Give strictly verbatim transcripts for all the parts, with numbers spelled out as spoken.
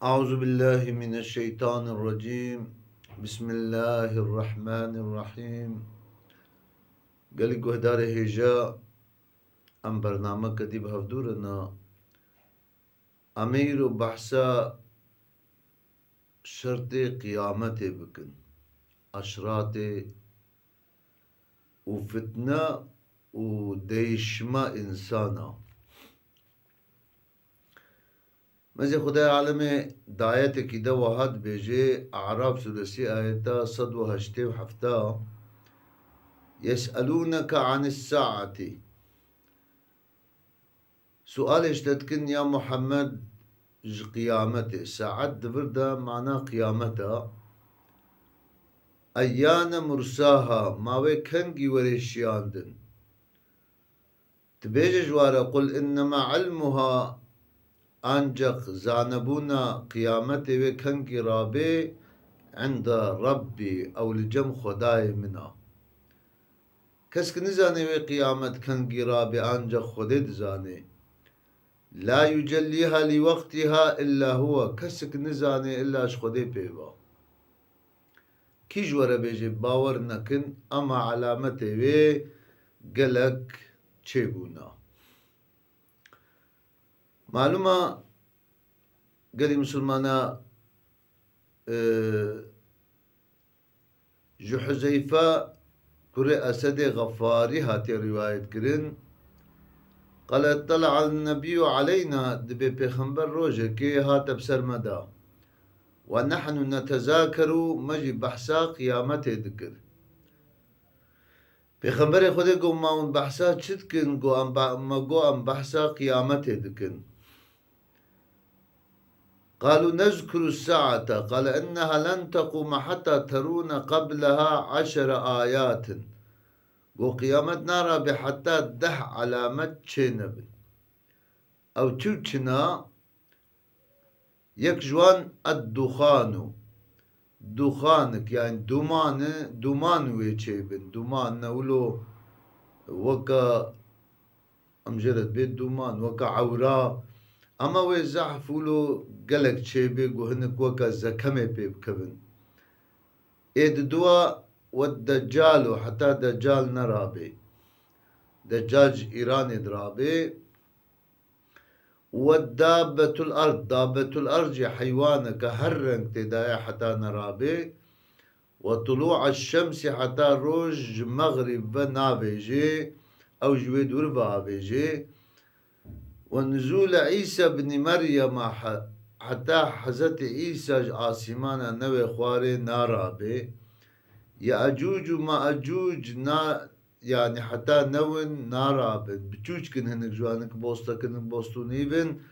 Eûzubillahimineşşeytanirrecîm. Bismillahirrahmanirrahîm. Gelî guhdarê hêja, em bernameke dî bi hevdû re na. Em ê îro behsa şertê qiyametê bikin, eşratê û fitne û değişme însana. Mezê Xwedayê alemê dayetekî de wiha dibêje, Araf sûresî ayeta sed û heştê û heft: Yes'elûneke anis saati. Sualê ji te dikin ya Muhammed ji qiyametê. Saet di vir de mana qiyamet e. Eyyane mursaha, ma wê kengî were şiyandin? Dibêje ji wa re, Qul innema ilmuha, ancaq zanebûna qiyametê wê kengî rabê, inde Rabbî, ew li cem Xwedayê min a. Kesk nizane wê qiyamet kengî rabê, ancaq Xwedê dizane. La yucellîha li waqtiha illa huwa, kesik nizane illa ji Xwedê pê ve. Kî ji we re bêje bawer nekin, ema elametê wê gelek çêbûna. Malûm e, gelî misilmana, e, ji Huzeyfe kurê Esedê Xefarî hatiye rîwayet kirin. Qale, "Tela'a nebiyyû aleyna", dibê Pêxember rojekê hate bi ser me de. "Ve nehnu netezakeru", me jî behsa qiyametê dikir. Pêxemberê Xwedê got, "Ma hûn behsa çi dikin?" Got, "Em be-, me got, em behsa qiyametê dikin." "Qalû nezkuru saate." Qale, "Inneha len teqûme heta terûne qebleha eşere ayatin." Got, "Qiyamet narabe heta deh elamet çênebin." Ew çi û çi ne? Yek ji wan ed-duxanu. Duxanik, yani dumanî, duman wê çêbin. Duman ne wilo weke, em jê re dibê duman, weke ewra. Ama wê zehf wilo gelek çêbê, ku hinek weke zekemê pê bikevin. Ê di dua we deccalu, heta deccal nerabe. Deccal ji Îranê dirabe. We dabbetul erd, dabbetul erd jî heywaneke her reng tê de ye heta nerabe. We tulû'a şemsî, heta roj ji mexrîb ve navêje, ew ji wê dûr ve avêje. We nuzûle Îsa binî Meryema, he-, heta Hezretê Îsa ji asîmana newê xwarê narabe. Ye'ecûc û Me'ecûc na-, yani heta newin narabin. Biçûçkin hinek ji wan, hinek bostekin, hinek bostûnî bin.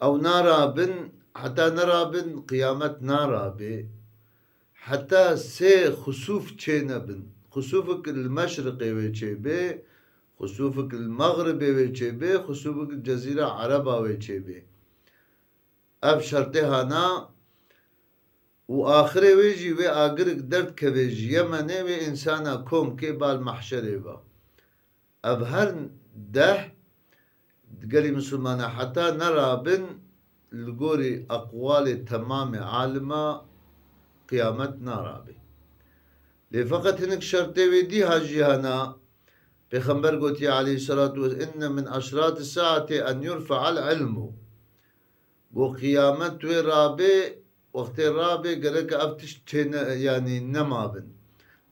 Ew narabin, heta nerabin, qiyamet narabe. Heta sê xusûf çênebin. Xusûfik li meşriqê wê çêbe, xusûfik li mexribê wê çêbe, xusûfik li Cezîra Ereba wê çêbe. Ev şertê hana û axirê wê jî wê agirik derdikeve ji Yemenê, wê însana kom kê bal mehşerê ve. Ev her deh gelî misilmana heta nerabin, li gorî eqwalê temamê alima qiyamet narabe. Lê feqet hinek şertê wê dî ha jî hena. Pêxember gotiye aleyhisselatu ve, "Inne min eşrati saati en yurfa'al ilmu." Got, qiyamet wê rabe, wextê rabe gereke ev tişt çêne, yani nemabin.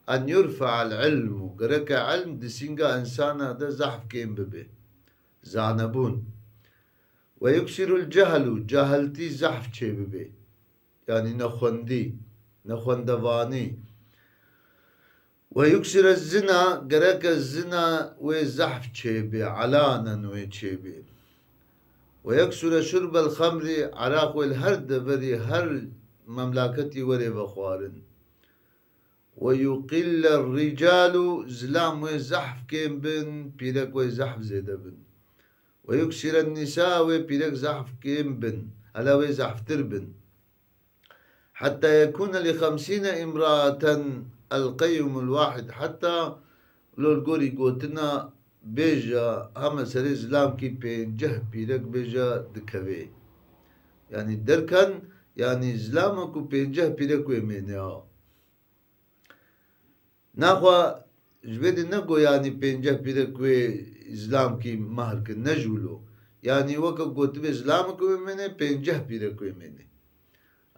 En yurfa'al ilmu, gereke ilm di sînga insana de zehf kêm bibe. Zanebûn. Ve yuksirul cehlu, cahiltî zehf çêbibe. Yani nexwendî, nexwendevanî. Ve yuksire zina, gereke zina wê zehf çêbe, alanen wê çêbe. Ve yeksure şurbel xemrî, eraq wê li her deverî, her memlaketî were vexwarin. Ve yuqille ricalu, zilam wê zehf kêm bin, pîrek wê zehf zêde bin. Ve yuksire nisa, wê pîrek zehf kêm bin, hela wê zehftir bin. Hetta yekûne li xemsîne imraaten el qeyyumul wahid. Hetta lo li gorî gotina bêje heme serê zilamkî pênceh pîrek bêje dikeve. Yanî derken, yanî zilamek û pênceh pîrek wê mêne ha. Naxwe ji vê de ne go yanî pênceh pîrek wê zilamkî mahr kin, ne ji wilo. Yanî weke gotibe zilamek wê mêne, pênceh pîrek wê mêne.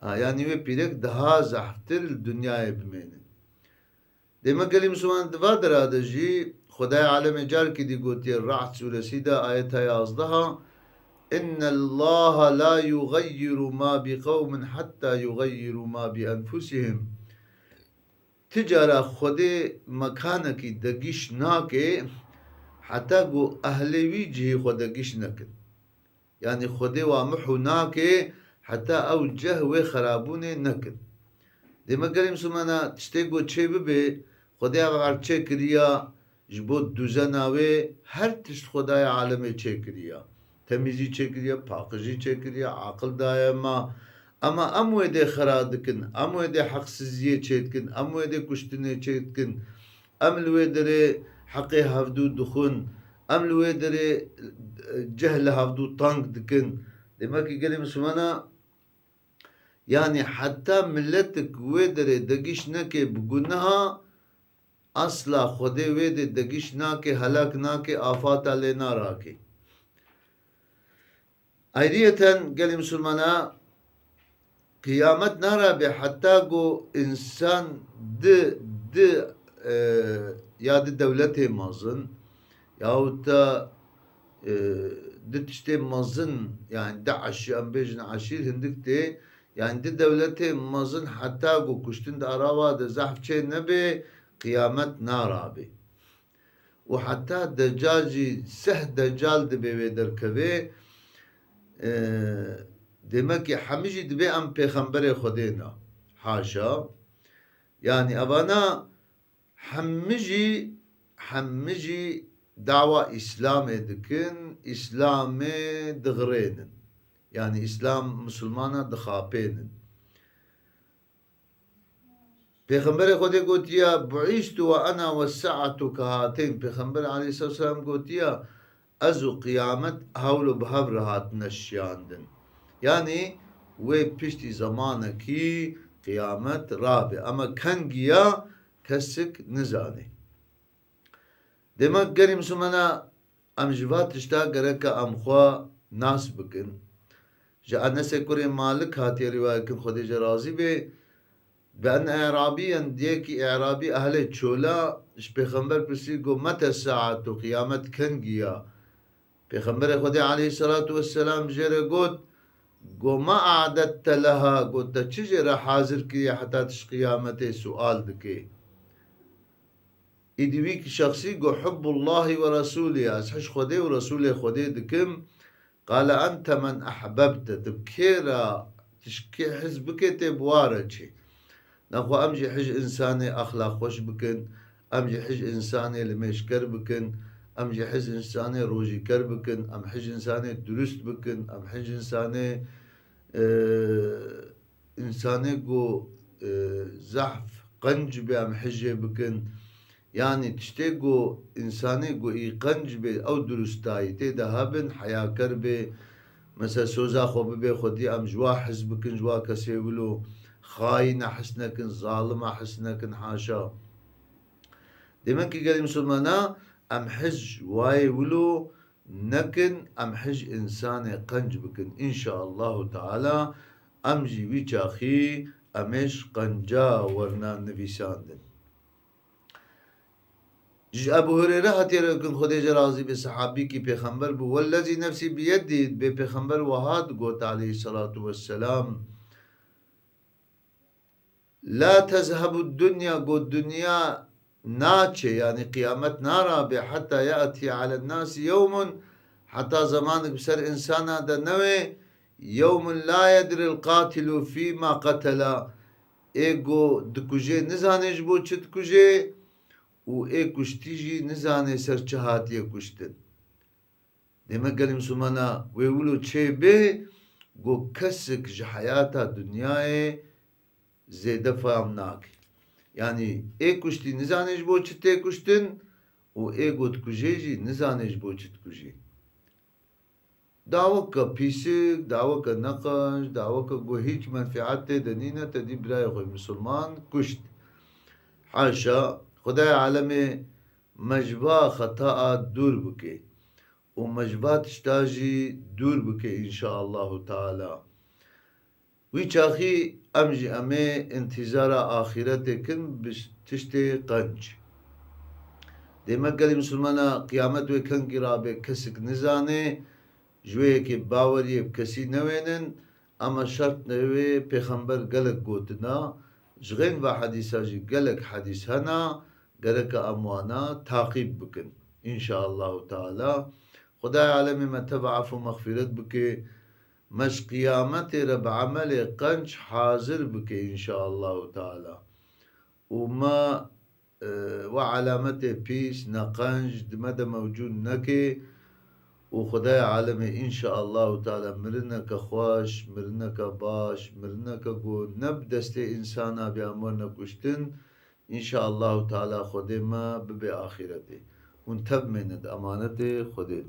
Ha, yanî wê pîrek daha zehftir li dinyayê bimêne. Dê me gelî Misliman di va dera de jî Xwedayê alemê carkî dî gotiye Ra'd sûresî de ayeta yazdeha, "Inna Allaha la yugayyiru ma bi qewmin hatta yugayyiru ma bi enfusihim." Ti cara Xwedê mekanekî degîş nake heta ku ehlê wî cihê xwe degîş nekin. Yanî Xwedê wa mihû nake heta ew ceh wê xerabûnê nekin. Dê me gelî Mislimana tiştê ku çê bibe, Xwedê ev erd çêkiriya ji bo duzena wê, her tişt Xwedayê alemê çêkiriya. Temîzî çêkiriya, paqijî çêkiriya, aqil daye ma. Ema em wê dê xera dikin, em wê dê heqsiziyê çêdikin, em wê dê kuştinê çêdikin. Em li wê derê heqê hevdû dixwin, em li wê derê, e, ceh li hevdû tang dikin. Demek ki gelê Mislimana, yanî heta miletik wê derê degîş neke bi guneha, asla Xwedê wê dê degîş nake, helak nake, afata lê narake. Ayriyeten gelê Mislimana, qiyamet narabe heta ku insan di, di, e, ya di dewletê mezin yahut da, e, di tiştê mezin, yani di eşî-, em bêjin eşîr hindik tê, yani di dewletê mezin heta ku kuştin di arava de zehf çê nebe, qiyamet narabe. Û heta Deccal jî seh Deccal dibe wê derkeve, e, demek ki hemî jî dibe em pêxemberê Xwedê ne. Haşa. Yani evana hemî jî, hemî jî dawa Îslamê dikin, Îslamê dixirênin. Yani Îslam Musulmana dixapênin. Pêxemberê Xwedê gotiya, "Bu'istu ve ana ve sa'atu kehateyn." Pêxember aleyhisselam gotiya, "Ez û qiyamet hewlo bi hev re hatine şiyandin." Yani wê piştî zemanekî qiyamet rabe. Ama kengiya kesik nizane. Demek gelî Mislimana em ji va tişta gereke em xwe nas bikin. Ji Enesê kurê Malik hatiye rîwayet kin, Xwedê jê razî be. Bi en E'rabiyen, diyekî E'rabî ehlê çola ji Pêxember pirsî, got, "Mete saetu, qiyamet kengî ya?" Pêxemberê Xwedê aleyhisselatu vesselam jê re got, "Got, ma a'dette leha?" Got, "Te çi jê re hazir kiriye heta tu ji qiyametê sual dikê?" Îdî wî ki şexsî got, "Hubbullahi ve Resulî, ez hij Xwedê û Resulê Xwedê dikim." Qale, "Ente men ehbebte." Tu kê re, tu ji kê hez bike tê bi wa re çê. Nexwe em jî hij însanê exlaqxweş bikin, em jî hij însanê limêjker bikin, em jî hij însanê rojîker bikin, em hij însanê durust bikin, em hij însanê, e, însanê ku, e, zehf, qenc be em hijê bikin. Yanî tiştê ku însanê ku î qenc be, ew durustayî tê de hebin, heyaker be, mesela soza xwe bibe xwedî, em ji wa hez bikin, ji wa kesê wilo xayîna hez nekin, zalima hez nekin, haşa. Demek ki gelê Misilmana em hij wayê wilo nekin, em hij însanê qenc bikin. Înşaallahu Teala em jî wî çaxî em ê ji qenca werna nivîsandin. Ji Ebu Hureyre hatiye rêkin, Xwedê jê razî be, sehabîkî Pêxember bû. Wellezî nefsî biyedî, bê Pêxember wiha digot aleyhisselatu vesselam, "La tezhebu dunya", got, dinya naçe, yani qiyamet narabe, "heta ya'tiye alen nasi yewmun", heta zemanek bi ser insana de newê, "yewmun la yedril qatilu fîma qatela", ê got dikuje nizane ji bo çi dikuje û ê kuştî jî nizane ser çi hatiye kuştin. Demek gelê Misilmana wê wilo çê bê, got kesik ji heyata dinyayê zêde fehm nake. Yanî ê kuştî nizane ji bo çi tê kuştin û ê got kujê jî nizane ji bo çi dikujê. Daweke pîsik, daweke neqenc, daweke ku hîç menfîet tê de nîne, te dî birayê xwe misilman kuşt. Haşa, Xwedayê alemê me ji va xeta a dûr bike û me ji va tişta jî dûr bike, înşaallahu teala. Wî çaxî em jî em ê intîzara axîretê kin bi tiştê qenc. Dê me gelî misilmana qiyamet wê kengî rabe kesik nizane, ji wê yekê baweriyê bi kesî newênin, ama şert newê pêxember gelek gotina, ji xênva hedîsa jî gelek hedîs hena, gereke em wana taqîb bikin. Înşaallahu teala. Xwedayê alemê me teva ef û mexfîret bike, me ji qiyametê re bi emelê qenc hazir bike, înşaallahu teala. Û me, e, we alametê pîs, neqenc di me de mewcûd neke û Xwedayê alemê, înşaallahu teala, mirineke xweş, mirineke baş, mirineke ku ne bi destê însana bî em werine kuştin, înşaallahu teala Xwedê me bibe axîretê. Hûn tev mêne di emanetê Xwedê de.